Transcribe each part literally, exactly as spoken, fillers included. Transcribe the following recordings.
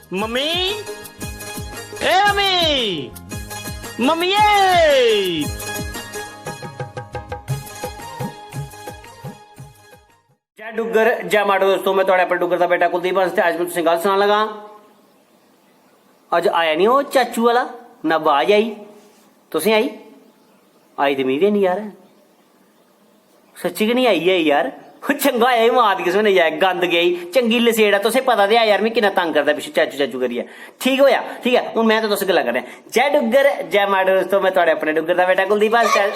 Mummy, ए mummy, मम्मिये। जय डुग्गर, जय माड़ो दोस्तों, मैं थुआढ़े अपने डुग्गर दा बेटा कुलदीप हंस ते अज्ज मैं तुसें गल्ल सनान लगा। अज्ज आया नहीं ओह् चाचू आह्ला, ना आवाज आई। तुसें आई? आई ते मिगी बी निं यार, सच्ची गै निं आई ऐ यार। ओह् चंगा होया, एह् मात किस्मत नेईं आया, गंद गेई, चंगी लसेड़ा। तुसें पता ते है यार, मिगी किन्ना तंग करदा पिच्छे चाचू चाचू करियै। ठीक होया, ठीक ऐ, हून मैं ते तुस गल्लां करने। जय डुग्गर, जय माड़ो दोस्तो, मैं थुआढ़े अपने डुग्गर दा बेटा कुलदीप हाल चाल।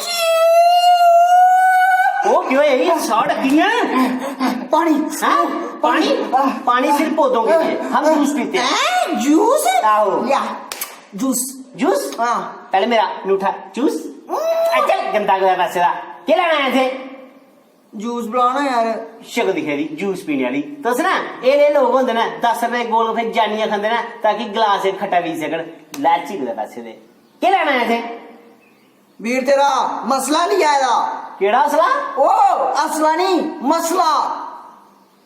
ओह् केह् होया, एह् साह् डक्की गेआ? पानी। हाँ? पानी? पानी सिर्फ पौधों के लिए, हम जूस पीते हैं। हैं? जूस? आओ। या, जूस। जूस? हाँ। पहले मेरा मीठा जूस। हम्म। अच्छा, गंदा गला पैसे दा। केह् लैना है इत्थै? जूस पिलाओ ना यार। शक्ल दिक्खै दी, जूस पीने आह्ली। तुस ना, एह् नेह् लोक होंदे ना, दस रपेऽ गोल गफ्फे जानियै खंदे ना, ताकि गलास इक खट्टा पी सकन। लालची कुतै पैसे दे। केह् लैना ऐ इत्थै? वीर तेरा मसला लेई आए दा। केह्ड़ा असला? ओ, असला निं, मसला।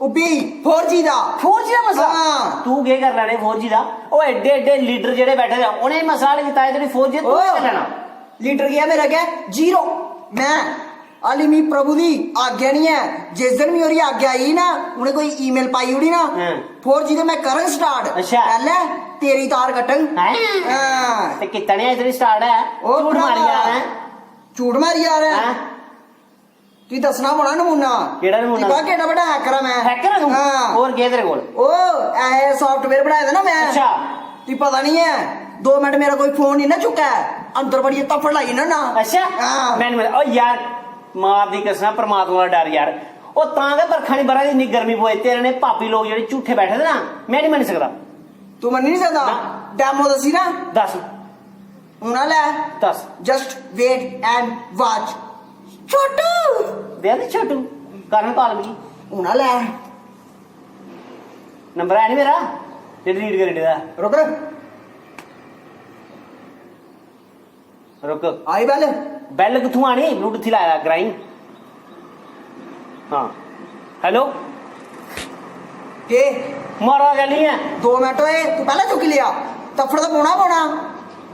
ओह् बी फोर जी दा। फोर जी दा मसला? हां। तू केह् करी लैने फोर जी दा? ओह् एड्डे एड्डे लीडर जेह्ड़े बैठे दे, उ'नें मसला हल कीता, एह् तेरी फोर जी, तू केह् करी लैना? लीडर गेआ मेरे अग्गें जीरो। मैं हाली मी प्रभु दी आज्ञा निं ऐ। जिस दिन मी ओह्दी आज्ञा आई ना, उ'नें कोई ईमेल पाई ओड़ी ना, हां। फोर जी ते मैं करङ स्टार्ट। अच्छा। पैह्ले तेरी तार कट्टङ। हैं? हां। ते कीता निं अजें धोड़ी स्टार्ट ऐ। ओह् झूठ मारी भ्रावा। जा रहा है। झूठ मारी जा रहा है। हैं? तुगी दस्सना पौना नमूना। केह्ड़ा नमूना? तुगी पता केह्ड़ा बड्डा हैकर आं मैं? हैकर आं तूं? हां। होर केह् तेरे कोल? ओह्, ऐसे software बनाए दे ना मैं। अच्छा। तुगी पता निं ऐ, दो मिंट मेरा कोई फोन निं ना चुक्कै, अंदर बड़ियै धफ्फड़ लाई ओड़ना ना। अच्छा? हां। मैं निं, ओ यार, मार दी कसम, परमात्मा दा डर यार। ओ तां गै बरखा निं ब'रा दी, इन्नी गर्मी पवै, तेरे ने पापी लोक जेह्ड़े झूठे बैठे दे ना, मैं निं मन्नी सकदा। तू मन्नी निं सकदा? ना। Demo दस्सी ना? दस्स। हून आ लै। दस्स। Just wait and watch। छोटू। दे दे छोटू। कर हां call मिगी। हून आ लै। नंबर है निं मेरा, जे delete करी ओड़े दा। रुक। रुक। आई bell? Bell कुत्थूं आनी? Bluetooth ही लाया दा, ग्राईं। हां। Hello? केह्? मारा गै निं ऐ। दो मिंट होए, तूं पैह्लें चुक्की लेआ। धफ्फड़ ते पौना पौना।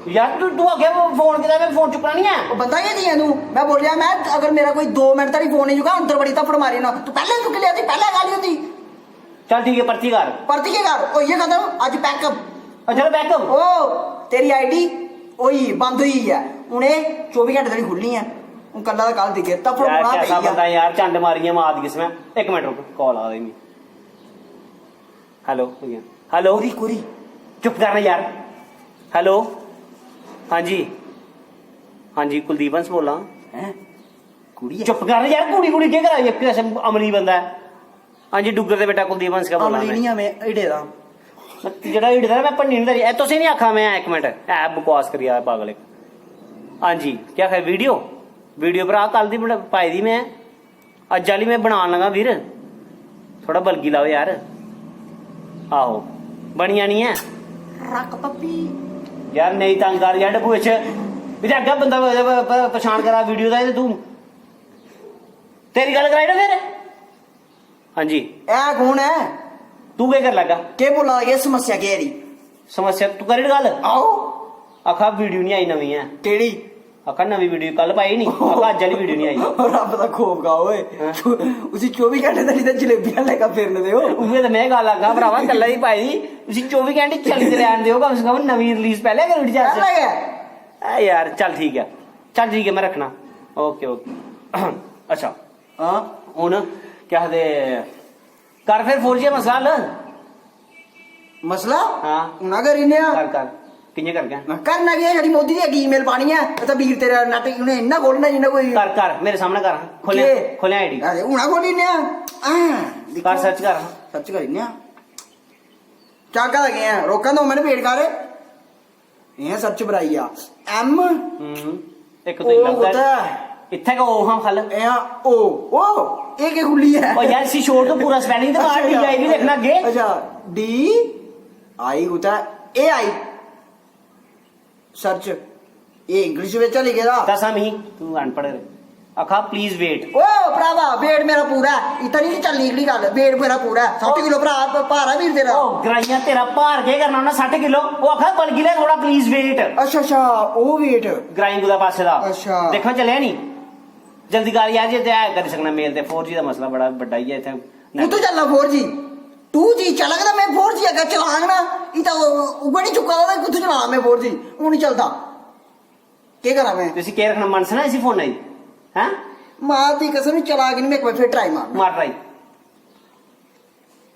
यार, तूं, तूं आखेआ फोन कीता, में फोन चुक्कना निं ऐ। ओह् बंदा केह् जियां तूं? में बोलेआ, में अगर मेरा कोई दो मिंट धोड़ी फोन निं चुक्का, अंदर बड़ी धफ्फड़ मारी ओड़ना। तूं पैह्लें चुक्की लेआ, तुगी पैह्लें गल्ल होंदी। चल ठीक ऐ, परतियै कर। परतियै कर, होई गेआ खत्म, अज्ज pack up। अच्छा, pack up? ओ, तेरी आईडी होई, बंद होई गेई ऐ। हून एह् चौबी घैंटे धोड़ी खु'ल्लनी ऐ। हून कल्ला दा कल दिखगे, धफ्फड़ यार, पौना कैसा पेई गेआ। बंदा यार, चंड मारियै मार दी किस्म। इक मिंट रुक, call आ दी मी। Hello, hello। कुरी, कुरी। चुप कर ना यार। Hello। हां जी। हां जी, कुलदीप हंस बोल्ला ना। हैं? कुड़ी ऐ? चुप कर यार, कुड़ी, कुड़ी केह् करा दी? इक ऐसा अमली बंदा ऐ। हां जी, डुग्गर दे बेटा कुलदीप हंस गै बोल्ला अमली ना। निं ऐ, में हिड़े दा। जेह्ड़ा हिड़े दा ना, में भन्नी निं धरी। ए, तुसें निं आखा में, इक मिंट, ऐ बकवास करी जा पागल इक। हां जी, केह् आखा वीडियो? वीडियो भ्रा कल दी बना-, पाई दी में, अज्ज आह्ली में बनान लगा वीर, थोह्ड़ा बलगी लैओ यार। आहो, बनी जानी ऐ। रख पप्पी। यार नेईं तंग कर यार डब्बू बिच, एह्दे अग्गें बंदा प-, प-, प-, पछान करा वीडियो दा, ते तूं, तेरी गल्ल कराई ना फिर। हां जी। ऐ कौन ऐ? तू केह् करी लैगा? केह् बोला दा? केह् समस्या केह् ऐ दी? समस्या तू करी गल्ल। आओ। आखा वीडियो निं आई नमीं ऐ। केह्ड़ी? आखा नमीं वीडियो कल पाई निं, आखा अज्ज आह्ली वीडियो निं आई। रब्ब दा खौफ खा ओए। हैं? उसी चौबी घैंटे धोड़ी ते जलेबियां लेखा फिरन देओ। उ'ऐ ते में गल्ल आखा भरावा, कल्लै दी पाई दी, उसी चौबी घैंटे चली ते लैन देओ, कम से कम नमीं release पैह्लें करी ओड़ी जा। पैह्लें गै। ए यार, चल ठीक ऐ, चल ठीक ऐ, में रक्खना। OK, OK। अच्छा। हां? हून केह् आखदे, कर फिर फोर जी मसला हल। मसला? हां। हून करी ने आं। कर, कर। कि'यां करगे? करना केह् ऐ, छड़ी मोदी दी अग्गें ईमेल पानी ऐ, ते वीर तेरा नैट उ'नें इन्ना खोलना जिन्ना कोई कर, कर, मेरे सामने कर। खोलेआ, केह्? खोलेआ आईडी। अरे, हून खोली ने आं। हां, दिक्खो। कर, सर्च कर। सर्च करी ने आं। चाका दा केह् ऐ? रोकां दो मिंट वेट कर। इ'यां सर्च पर आई गेआ। M। हम्म। इक ओ तुगी लभदा ऐ। कुत्थै? इत्थै गै ओ हां ख'ल्ल। ए हां, ओ, ओ, एह् केह् खु'ल्ली ऐ? ओ यार, इसी छोड़, तूं पूरा spelling ते मार, अच्छा, D I V लिखना अग्गें। अच्छा, D I कुत्थै? A I। सर्च। एह् इंग्लिश बिच लिखे दा। दस्सां मिगी, तूं अनपढ़ ऐ। आखा प्लीज वेट। ओ भरावा, वेट मेरा पूरा ऐ, इतना नहीं चलनी निकली गल। वेट मेरा पूरा ऐ, सट्ठ किलो भरा भारा वीर तेरा। ओ ग्राइयां, तेरा भार केह् करना उन्ना सट्ठ किलो? ओह् आखा बलगी लै थोड़ा प्लीज वेट। अच्छा अच्छा, ओह् वेट। ग्राइं कुदै पासे दा। अच्छा। दिक्खो चलेआ नी? जल्दी कर यार, जे ते है करी सकना मेल ते। फोर जी दा मसला बड़ा बड्डा ही ऐ इत्थै। कुत्थों चलना फोर जी? टू जी चलग ना, मैं फोर जी अगर चलांग ना, इता उगड़ी चुका दा, कुत्थों चलांग मैं फोर जी? हूं नहीं चलदा। केह् करां मैं? तुसी केह् रक्खना, मनसना इसी फोनै गी? हैं? मां दी कसम, चला के नहीं, मैं एक बार फिर ट्राई मारना। मार ट्राई।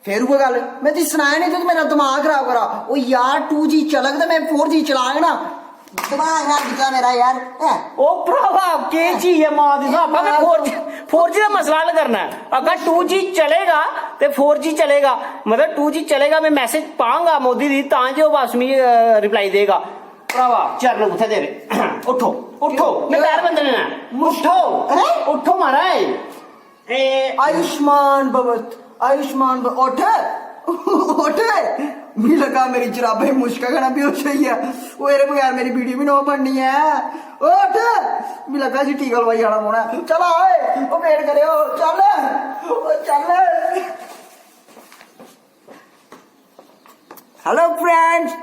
फिर उ'ऐ गल्ल, मैं तुगी सनाया नहीं, तू मेरा दिमाग खराब करा। ओ यार, टू जी चलग ते मैं फोर जी चलांग ना। दिमाग खराब कीता मेरा यार, हैं? ओ भरावा, केह् चीज ऐ मां दी स्हाबा? मैं फोर जी, फोर जी दा मसला हल करना ऐ। अगर टू जी चलेगा ते फोर जी चलेगा, मतलब टू जी चलेगा, मैं मैसेज पांगा मोदी दी, तां जे ओह् बस मिगी रिप्लाई देगा। भरावा, चरण कुत्थै तेरे? उठो, उठो, मैं पैर बंदने न। उठो, हैं? उठो महाराज। ए, आयुष्मान भवत, आयुष्मान भव-, उठ, उठ। मी लगा मेरी जराबे मुश्का कन्नै बेहोश होई गेआ। ओह् एह्दे बगैर मेरी वीडियो भी नौ बननी ऐ। उठ, मी लगा जी टीका लवाई आना पौना ऐ। चल आए, ओ वेट करेओ, चल, ओ चल। Hello friends,